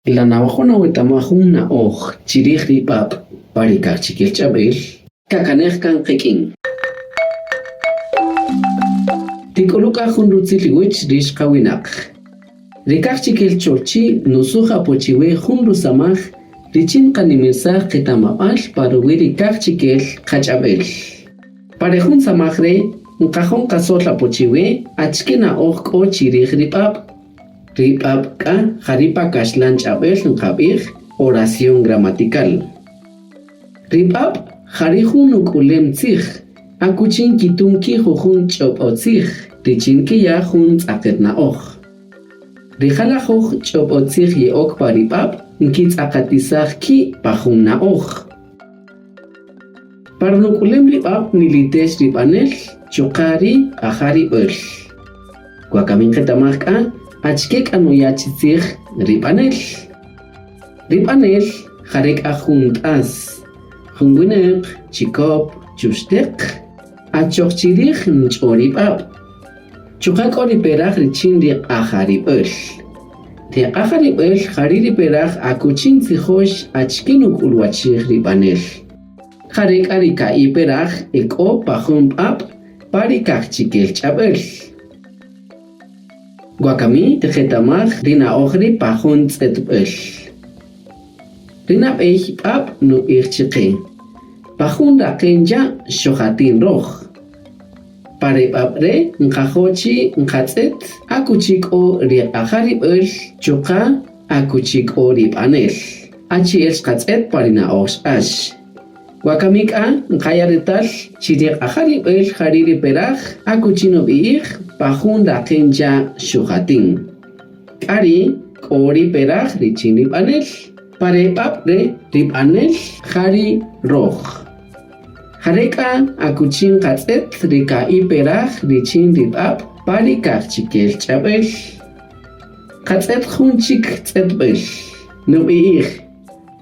La nawajo' nawetamaj jun na'oj chi rij ri b'ab' pa ri kaqchikel ch'ab'el? Kakanej kan qik'in. Tik'ulu' k'a jun rutzil iwech rix qawinaq. Ri kaqchikel cholchi' nusuj apo chiwe jun rusamaj richin nqanimirsaj qetamab'al pa ruwi' ri kaqchikel qach'ab'el. Pa re jun samaj re' nqajo' nqasol apo chiwe achike na'oj k'o chi rij ri b'ab'. Ri b'ab' k'a ja ri pa kaxlan ch'ab'el nqab'ij oración gramatical. Ri b'ab' ja ri jun nuk'ulem tzij, akuchi nkitun ki' jujun ch'ob'otzij richin nkiya' jun tz'aqet na'oj. Ri jalajoj ch'ob'otzij ye'ok pa ri b'ab' nkitz'aqatisaj ki' pa jun na'oj. Pa runuk'ulem ri b'ab' nilitex ri b'anel chuqa' ri q'ajarib'äl. Wakami nqetamaj k'a achike k'a nuya' chi tzij ri b'anel. Ri b'anel ja re k'a jun t'as, jun winäq, chikop, chuxteq, achoq chi rij nch'o ri b'ab'. Chuqa' k'o ri peraj richin ri q'ajarib'äl. Ri q'ajarib'äl ja ri' ri peraj akuchi ntzijöx achike nuk'ulwachij ri b'anel. Ja re k'a ri ka'i' peraj e k'o pa jun b'ab' pa ri kaqchikel ch'ab'äl. Wakami tiqetamaj ri na'oj ri' pa jun tz'etb'äl. Ri nab'ey b'ab' nub'ij chi qe, Pa jun raqen ya' xojatin röj. Pa re b'ab' re' nqajo' chi nqatz'ët akuchi k'o ri q'ajarib'äl chuqa' akuchi k'o ri b'anel, achi'el xqatz'ët pa ri na'oj xq'ax. Wakami k'a nqaya' retal chi ri q'ajarib'äl ja ri' ri peraj akuchi nub'i'ij pa jun raqen ya' xujatin. K'a ri' k'o ri peraj richin ri b'anel. Pa re b'ab' re' ri b'anel ja ri röj. Jare' k'a akuchi nqatz'ët ri ka'i' peraj richin ri b'ab' pa ri kaqchikel ch'ab'äl. Nqatz'ët jun chik tz'etb'äl, nub'i'ij,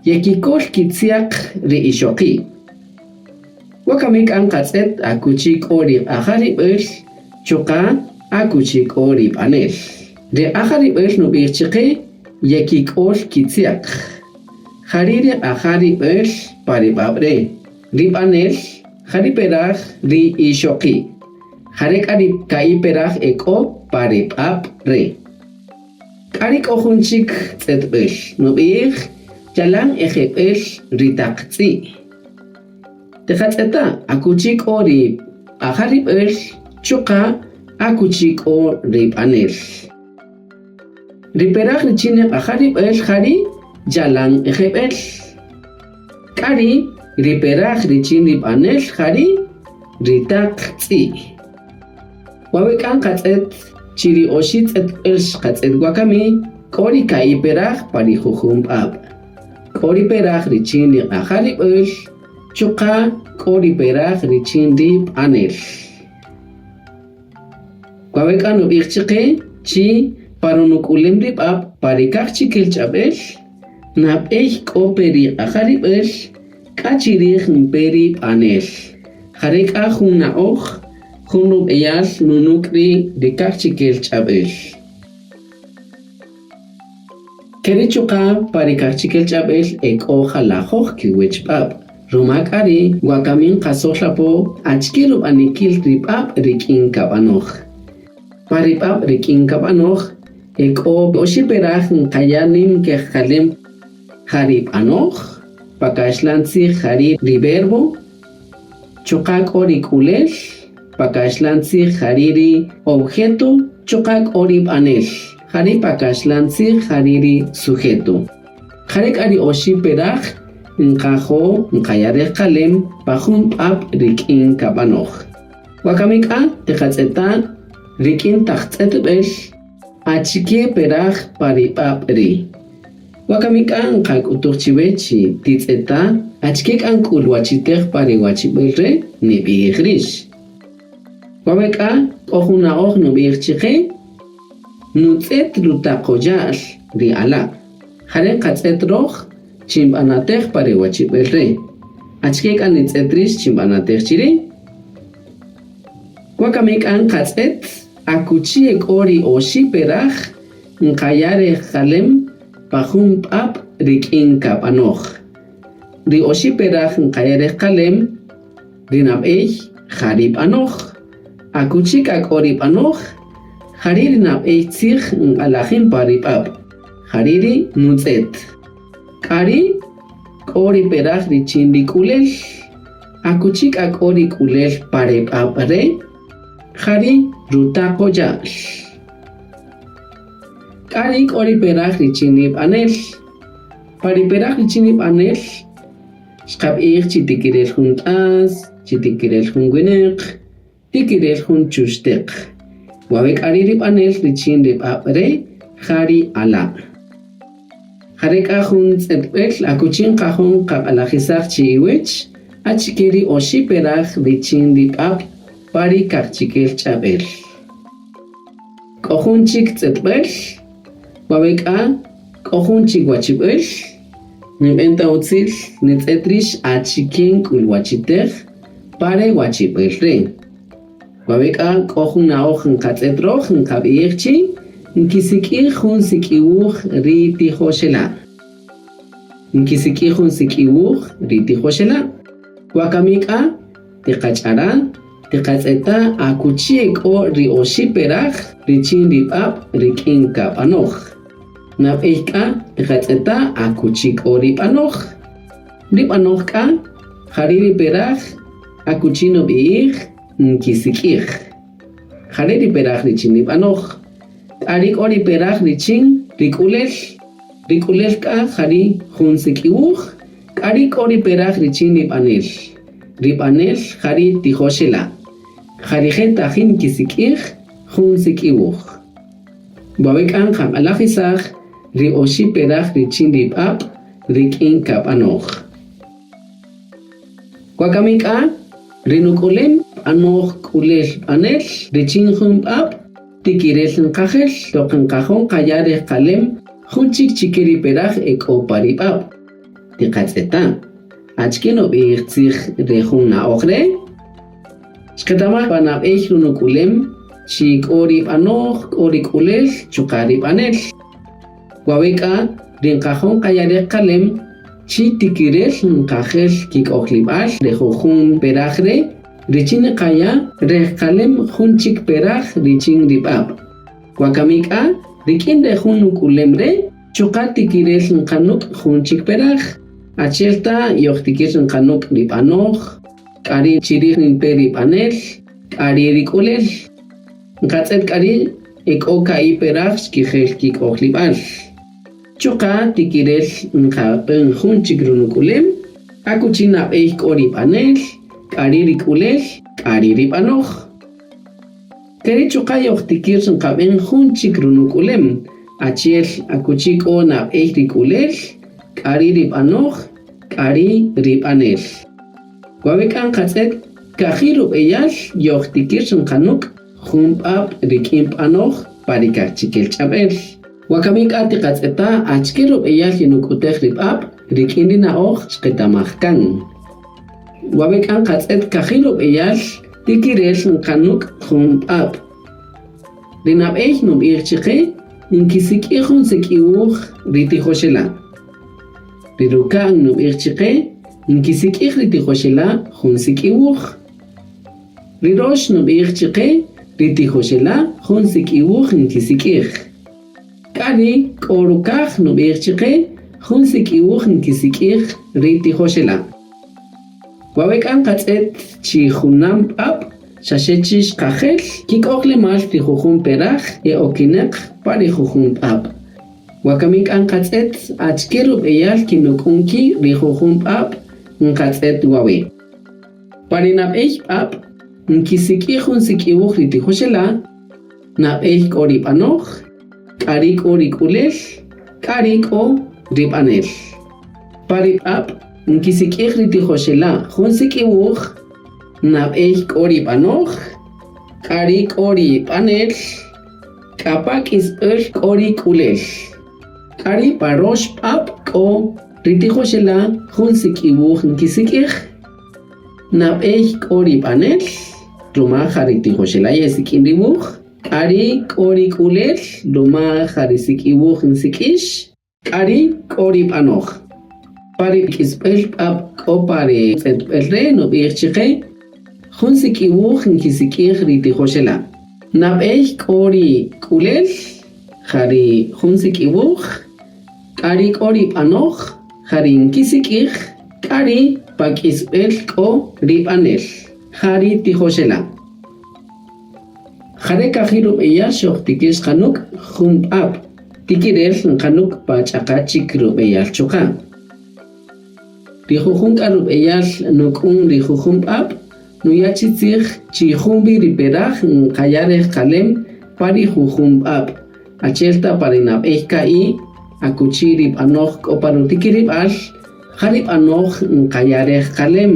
Yekikol kitzyaq ri ixoqi'. Wakami k'a nqatz'ët akuchi k'o ri q'ajarib'äl chuqa' akuchi k'o ri b'anel. Ri q'ajarib'äl nub'ij chi qe yekik'ol kitzyaq. Ja ri' ri q'ajarib'äl pa ri b'ab' re', ri b'anel, ja ri peraj ri ixoqi'. Ja re' k'a ri ka'i' peraj e k'o pa ri b'ab' re'. K'a ri' k'o jun chik tz'etb'äl, nub'ij, Yalan e jeb'ël ri taq tz'i'. Tiqatz'eta' akuchi k'o ri q'ajarib'äl chuqa' akuchi k'o ri b'anel. Ri peraj richin ri q'ajarib'äl ja ri' yalan jeb'ël. K'a ri' ri peraj richin ri b'anel ja ri' ri taq tz'i'. Wawe' k'a nqatz'ët chi ri oxi' tz'etb'äl xqatz'ët wakami k'o ri ka'i' peraj pa ri jujun b'ab'. K'o ri peraj richin ri q'ajarib'äl chuqa' k'o ri peraj richin ri b'anel. Wawe' k'a nub'ij chi qe chi pa runuk'ulem ri b'ab' pa ri kaqchikel ch'ab'äl, nab'ey k'o pe ri q'ajarib'äl k'a chi rij npe ri b'anel. Ja re' k'a jun na'oj, jun rub'eyal nunuk' ri' ri kaqchikel ch'ab'äl. Ke ri' chuqa' pa ri kaqchikel ch'ab'äl e k'o jalajöj kiwäch b'ab'. Ruma k'a ri' wakami nqasol apo achike rub'anikil ri b'ab' rik'in kab'anoj. Pa ri b'ab' rik'in kab'anoj e k'o oxi' peraj nqaya' nïm kejqalem, ja ri b'anoj, pa kaxlan tzij ja ri' ri verbo, chuqa' k'o ri k'ulel, pa kaxlan tzij ja ri' ri objeto, chuqa' k'o ri b'anel, ja ri' pa kaxlan tzij ja ri' ri sujeto. Ja re' k'a ri oxi' peraj nqajo' nqaya' rejqalem pa jun b'ab' rik'in kab'anoj. Wakami k'a tiqatz'eta' rik'in taq tz'etb'äl achike peraj pa ri b'ab' ri'. Wakami k'a nqak'utuj chiwe chi titz'eta' achike k'a nk'ulwachitej pa ri wachib'äl re' nib'ij rïx. Wawe' k'a k'o jun na'oj nub'ij chi qe, Nutz'et rutaqoya'l ri ala'. Ja re' nqatz'et röj chi nb'anatej pa re wachib'äl re'. Achike k'a nitz'et rïx chi nb'anatej chi ri'? Wakami k'a nqatz'et akuchi e k'o ri oxi' peraj nqaya' rejqalem. pa jun b'ab' rik'in kab'anoj. Ri oxi' peraj nqaya' rejqalem, ri nab'ey ja ri b'anoj. Akuchi k'a k'o ri b'anoj, ja ri' ri nab'ey tzij nq'alajin pa ri b'ab', ja ri' ri nutz'et. K'a ri' k'o ri peraj richin ri k'ulel. Akuchi k'a k'o ri k'ulel pa re b'ab' re'? Ja ri' rutaqoya'l. K'a ri' k'o ri peraj richin ri b'anel. Pa ri peraj richin ri b'anel, xqab'ij chi tikirel jun t'as, chi tikirel jun winäq, tikirel jun chuxteq. Wawe' k'a ri' ri b'anel richin ri b'ab' re' ja ri ala'. Ja re' k'a jun tz'etb'äl akuchi nqajo' nqaq'alajisaj chi iwech achike ri oxi' peraj richin ri b'ab' pa ri kaqchikel ch'ab'äl. K'o jun chik tz'etb'äl, wawe' k'a k'o jun chik wachib'äl, ninb'en ta utzil nitz'et rix achike nk'ulwachitej pa re wachib'äl re'. Wawe' k'a k'o jun na'oj nqatz'et röj nqab'ij chi nkisik'ij jun sik'iwuj ri tijoxela'. Nkisik'ij jun sik'iwuj ri tijoxela'. Wakami k'a tiqach'ara', tiqatz'eta' akuchi e k'o ri oxi' peraj richin ri b'ab' rik'in kab'anoj. Nab'ey k'a tiqatz'eta' akuchi k'o ri b'anoj. Ri b'anoj k'a ja ri' ri peraj Akuchi nub'i'ij nkisik'ij. Ja re' ri peraj richin ri b'anoj. K'a ri' k'o ri peraj richin ri k'ulel. Ri k'ulel k'a ja ri' jun sik'iwuj. K'a ri' k'o ri peraj richin ri b'anel. Ri b'anel ja ri' tijoxela'. Ja rije' tajin nkisik'ij jun sik'iwuj. Wawe' k'a nqaq'alajisaj ri oxi' peraj richin ri b'ab' rik'in kab'anoj. Wakami k'a, ri nuk'ulem b'anoj k'ulel b'anel richin jun b'ab' tikirel nqajel toq nqajo' nqaya' rejqalem jun chik chi ke ri peraj e k'o pa ri b'ab'. Tiqatz'eta', achike nub'ij tzij re jun na'oj re'? Xqetamaj pa nab'ey runuk'ulem chi k'o ri b'anoj, k'o ri k'ulel chuqa' ri b'anel. Wawe' k'a, ri nqajo' nqaya' rejqalem chi tikirel nqajel kik'ojlib'al re jujun peraj re' richin nqaya' rejqalem jun chik peraj richin ri b'ab'. Wakami k'a, rik'in re jun nuk'ulem re' chuqa' tikirel nqanuk' jun chik peraj, achi'el ta yojtikir nqanuk' ri b'anoj, k'a ri' chi rij npe ri b'anel, k'a ri' ri k'ulel. Nqatz'ët k'a ri' e k'o ka'i' peraj xkijel kik'ojlib'al. Chuqa' tikirel nqab'än jun chik runuk'ulem, akuchi nab'ey k'o ri b'anel, k'a ri' ri k'ulel, k'a ri' ri b'anoj. Ke ri' chuqa' yojtikir nqab'än jun chik runuk'ulem, achi'el akuchi k'o nab'ey ri k'ulel, k'a ri' ri b'anoj, k'a ri' ri b'anel. Wawe' k'a nqatz'ët kaji' rub'eyal yojtikir nqanük' jun b'ab' rik'in b'anoj pa ri kaqchikel ch'ab'äl. Wakami k'a tiqatz'eta' achike rub'eyal yenuk'utej ri b'ab' rik'in ri na'oj xqetamaj kan. Wawe' k'a nqatz'ët kaji' rub'eyal tikirel nqanük' jun b'ab'. Ri nab'ey nub'ij chi qe nkisik'ij jun sik'iwuj ri tijoxela'. Ri ruka'n nub'ij chi qe nkisik'ij ri tijoxela' jun sik'iwuj. Ri rox nub'ij chi qe ri tijoxela' jun sik'iwuj nkisik'ij. K'a ri' k'o rukaj nub'ij chi qe jun sik'iwuj nkisik'ij ri tijoxela'. Wawe' k'a nqatz'ët chi junam b'ab' xa xe chi xqajel kik'ojlemal ri jujun peraj e okinäq pa ri jujun b'ab'. Wakami k'a nqatz'ët achike rub'eyal kinuk'un ki' ri jujun b'ab' nqatz'ët wawe'. Pa ri nab'ey b'ab' nkisik'ij jun sik'iwuj ri tijoxela', nab'ey k'o ri b'anoj, k'a ri' k'o ri k'ulel, k'a ri' k'o ri b'anel. Pa ri b'ab' nkisik'ij ri tijoxela' jun sik'iwuj, nab'ey k'o ri b'anoj, k'a ri' k'o ri b'anel, K'a pa k'isb'äl k'o ri k'ulel. K'a ri' pa rox b'ab' k'o ri tijoxela' jun sik'iwuj nkisik'ij. Nab'ey k'o ri b'anel, ruma ja ri tijoxela' yesik'in ri wuj. K'a ri' k'o ri k'ulel, ruma ja ri sik'iwuj nsik'ïx. K'a ri' k'o ri b'anoj. Pa ri k'isb'äl b'ab' k'o pa ri tz'etb'äl re' nub'ij chi qe, Jun sik'iwuj nkisik'ij ri tijoxela'. Nab'ey k'o ri k'ulel, ja ri jun sik'iwuj, k'a ri' k'o ri b'anoj, ja ri nkisik'ij, k'a ri' pa k'isb'äl k'o ri b'anel, ja ri tijoxela'. Ja re' kaji' rub'eyal xojtikir xqanük' jun b'ab', tikirel nqanük' pa ch'aqa' chik rub'eyal chuqa'. Ri jujun k'a rub'eyal nuk'un ri jujun b'ab', nuya' chi tzij chi jun wi ri peraj nqaya' rejqalem pa ri jujun b'ab', achi'el ta pa ri nab'ey ka'i' akuchi' ri b'anoj k'o pa rutikirib'al, ja ri b'anoj nqaya' rejqalem.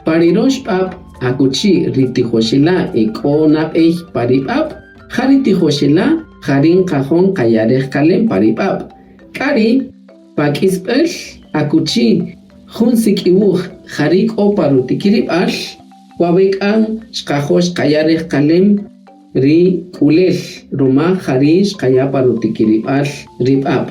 Pa ri rox b'ab' akuchi' ri tijoxela' e k'o nab'ey pa ri b'ab', ja ri tijoxela' ja ri nqajo' nqaya' rejqalem pa ri b'ab'. K'a ri' pa k'isb'äl akuchi' jun sik'iwuj ja ri k'o pa rutikirib'al, wawe' k'a xqajo' xqaya' rejqalem ri k'ulel ruma ja ri' xqaya' pa rutikirib'al ri b'ab'.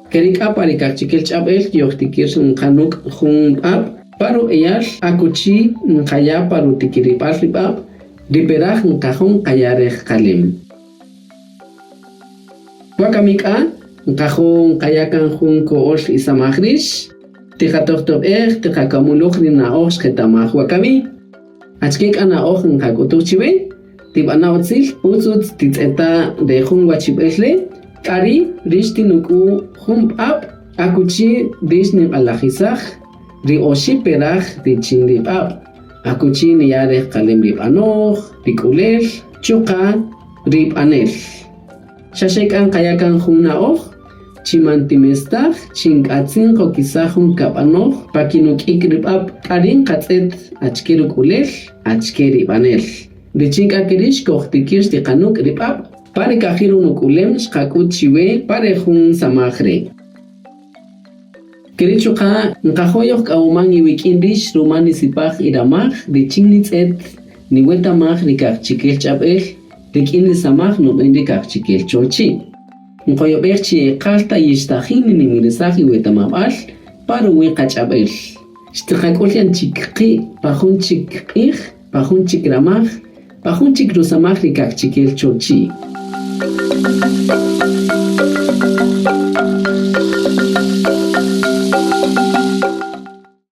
Ke ri' k'a pa ri kaqchikel ch'ab'äl yojtikir nqanük' jun b'ab' pa rub'eyal akuchi' nqaya' pa rutikirib'al ri b'ab' ri peraj nqajo' nqaya' rejqalem. Wakami k'a, nqajo' nqaya' kan jun ko'öl isamaj rïx, tiqatojtob'ej, tiqakamuluj ri na'oj xqetamaj wakami. Achike k'a na'oj nqak'utuj chiwe? Tib'ana' utzil, ütz ütz titz'eta' re jun wachib'äl re', k'a ri' rïx tinuk'u jun b'ab' akuchi rïx niq'alajisaj ri oxi' peraj richin ri b'ab', akuchi niya' rejqalem ri b'anoj, ri k'ulel, chuqa' ri b'anel. Xa xe k'a nqaya' kan jun na'oj, chi man timestaj chi nk'atzin nqokisaj jun kab'anoj pa kinuk'ik ri b'ab' k'a ri' nqatz'ët achike ruk'ulel, achike ri b'anel. Richin k'a ke ri' xkojtikir xtiqanuk' ri b'ab' pa ri kaji' runuk'ulem xqak'üt chiwe pa re jun samaj re'. Ke ri' chuqa' nqajo' yojk'awoman iwik'in rïx ruma nisipaj iramaj richin nitz'ët niwetamaj ri kaqchikel ch'ab'äl rik'in ri samaj nub'än ri kaqchikel cholchi'. Nqoyob'ej chi eqal ta yixtajin ninimirisaj iwetamab'al pa ruwi' qach'ab'äl. Xtiqak'ul yan chik qi' pa jun chik q'ij, pa jun chik ramaj, pa jun chik rusamaj ri kaqchikel cholchi'.